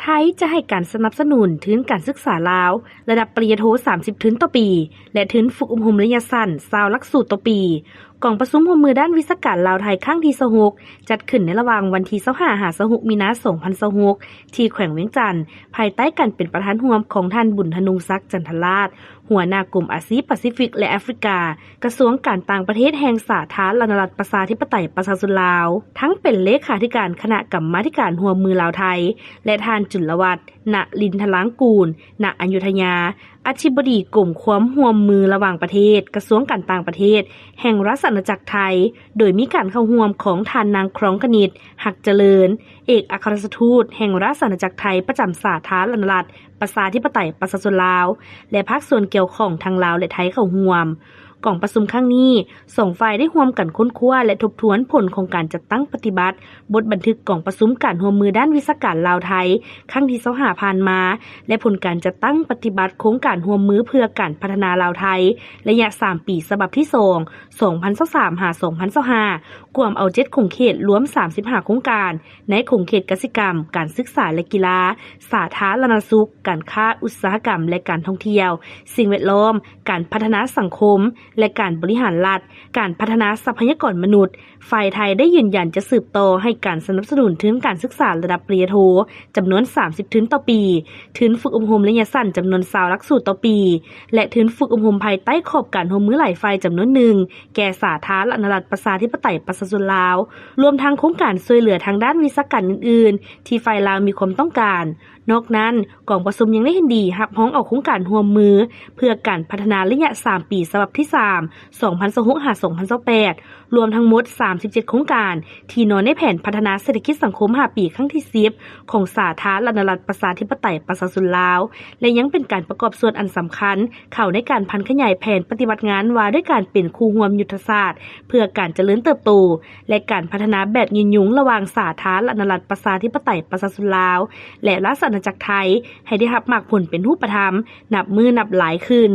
ໄທຈະໃຫ້ການສະໜັບສະໜູນທຶນການສຶກສາລາວ ລະດັບປະລິນຍາໂທ ສາມສິບ ທຶນຕໍ່ປີ ແລະ ທຶນຝຶກອົບຮົມໄລຍະສັ້ນ ຊາວຫຼັກສູດຕໍ່ປີ. ກອງປະຊຸມຮ່ວມມືດ້ານວິຊາການລາວ-ໄທ ຄັ້ງທີ ຊາວຫົກ ຈັດຂຶ້ນໃນລະຫວ່າງວັນທີ ຊາວຫ້າ ຫາ ຊາວຫົກ ມີນາ ສອງພັນຊາວຫົກ ທີ່ແຂວງວຽງຈັນ, ພາຍໃຕ້ການເປັນປະທານຮ່ວມຂອງທ່ານ ບຸນທະນົງສັກ ຈັນທະລາດ, ຫົວໜ້າກົມອາຊີປາຊີຟິກ ແລະ ແອຟຣິກາ, ກະຊວງການຕ່າງປະເທດແຫ່ງສາທາລະນະລັດ ປະຊາທິປະໄຕ ປະຊາຊົນລາວ, ທັງເປັນເລຂາທິການຄະນະກຳມາທິການຮ່ວມມືລາວ-ໄທ ແລະ ທ່ານ ຈຸນລະວັດ ນະລິນທະລາງກູນ ນະອະຍຸທຍາ, ອະທິບໍດີກົມຄວາມຮ່ວມມືລະຫວ່າງປະເທດ ກະຊວງການຕ່າງປະເທດ ແຫ່ງລາຊະອານາຈັກໄທ, ໂດຍມີການເຂົ້າຮ່ວມຂອງທ່ານນາງ ຄຣອງກະນິດ ຮັກຈະເລີນ, ເອກອັກຄະລັດຖະທູດແຫ່ງລາຊະອານາຈັກໄທປະຈຳສາທາລະນະລັດ ປະຊາທິປະໄຕ ປະຊາຊົນລາວ ແລະ ພາກສ່ວນກ່ຽວຂ້ອງທັງລາວ ແລະ ໄທເຂົ້າຮ່ວມ. ກອງປະຊຸມຄັ້ງນີ້, ສອງຝ່າຍໄດ້ຮ່ວມກັນຄົ້ນຄວ້າ ແລະ ທົບທວນຜົນຂອງການຈັດຕັ້ງປະຕິບັດບົດບັນທຶກກອງປະຊຸມການຮ່ວມມືດ້ານວິຊາການລາວ-ໄທ ຄັ້ງທີ ຊາວຫ້າ ຜ່ານມາ ແລະ ຜົນການຈັດຕັ້ງປະຕິບັດໂຄງການຮ່ວມມືເພື່ອການພັດທະນາລາວ-ໄທ ໄລຍະ ສາມ ປີ ສະບັບທີ ສອງ ສອງພັນຊາວສາມ ຫາ ສອງພັນຊາວຫ້າ ກວມເອົາ ເຈັດ ຂົງເຂດ ລວມ ສາມສິບຫ້າ ໂຄງການ ໃນຂົງເຂດກະສິກຳ, ການສຶກສາ ແລະ ກິລາ, ສາທາລະນະສຸກ, ການຄ້າ, ອຸດສາຫະກຳ ແລະ ການທ່ອງທ່ຽວ, ສິ່ງແວດລ້ອມ, ການພັດທະນາສັງຄົມ ແລະ ການບໍລິຫານລັດ, ການພັດທະນາຊັບພະຍາກອນມະນຸດ. ຝ່າຍໄທໄດ້ຢືນຢັນຈະສືບຕໍ່ໃຫ້ການສະໜັບສະໜູນທຶນການສຶກສາລະດັບປະລິນຍາໂທ ຈຳນວນ ສາມສິບ ທຶນຕໍ່ປີ, ທຶນຝຶກອົບຮົມໄລຍະສັ້ນ ຈຳນວນ ຊາວ ຫຼັກສູດຕໍ່ປີ ແລະ ທຶນຝຶກອົບຮົມພາຍໃຕ້ຂອບການຮ່ວມມືຫຼາຍຝ່າຍ ຈຳນວນໜຶ່ງ ແກ່ສາທາລະນະລັດ ປະຊາທິປະໄຕ ປະຊາຊົນລາວ, ລວມທັງໂຄງການຊ່ວຍເຫຼືອທາງດ້ານວິຊາການອື່ນໆ ທີ່ຝ່າຍລາວມີຄວາມຕ້ອງການ. ນອກນັ້ນ, ກອງປະຊຸມຍັງໄດ້ເຫັນດີຮັບຮອງເອົາໂຄງການຮ່ວມມື ເພື່ອການພັດທະນາໄລຍະ ສາມ ປີ ສະບັບທີ ສາມ ສອງພັນຊາວຫົກ ຫາ ສອງພັນຊາວແປດ ລວມທັງໝົດ ສາມສິບເຈັດ ໂຄງການ ທີ່ນອນໃນແຜນພັດທະນາເສດຖະກິດສັງຄົມ ຫ້າ ປີ ຄັ້ງທີ ສິບ ຂອງສາທາລະນະລັດ ປະຊາທິປະໄຕ ປະຊາຊົນລາວ ແລະ ຍັງເປັນການປະກອບສ່ວນອັນສຳຄັນເຂົ້າໃນການຜັນຂະຫຍາຍແຜນປະຕິບັດງານວ່າດ້ວຍການເປັນຄູ່ຮ່ວມຍຸດທະສາດ ເພື່ອການຈະເລີນເຕີບໂຕ ແລະ ການພັດທະນາແບບຍືນຍົງລະຫວ່າງສາທາລະນະລັດ ປະຊາທິປະໄຕ ປະຊາຊົນລາວ ແລະ ລາຊະອານາຈັກໄທ ໃຫ້ໄດ້ຮັບໝາກຜົນເປັນຮູບປະທຳ ນັບມື້ນັບຫຼາຍຂຶ້ນ.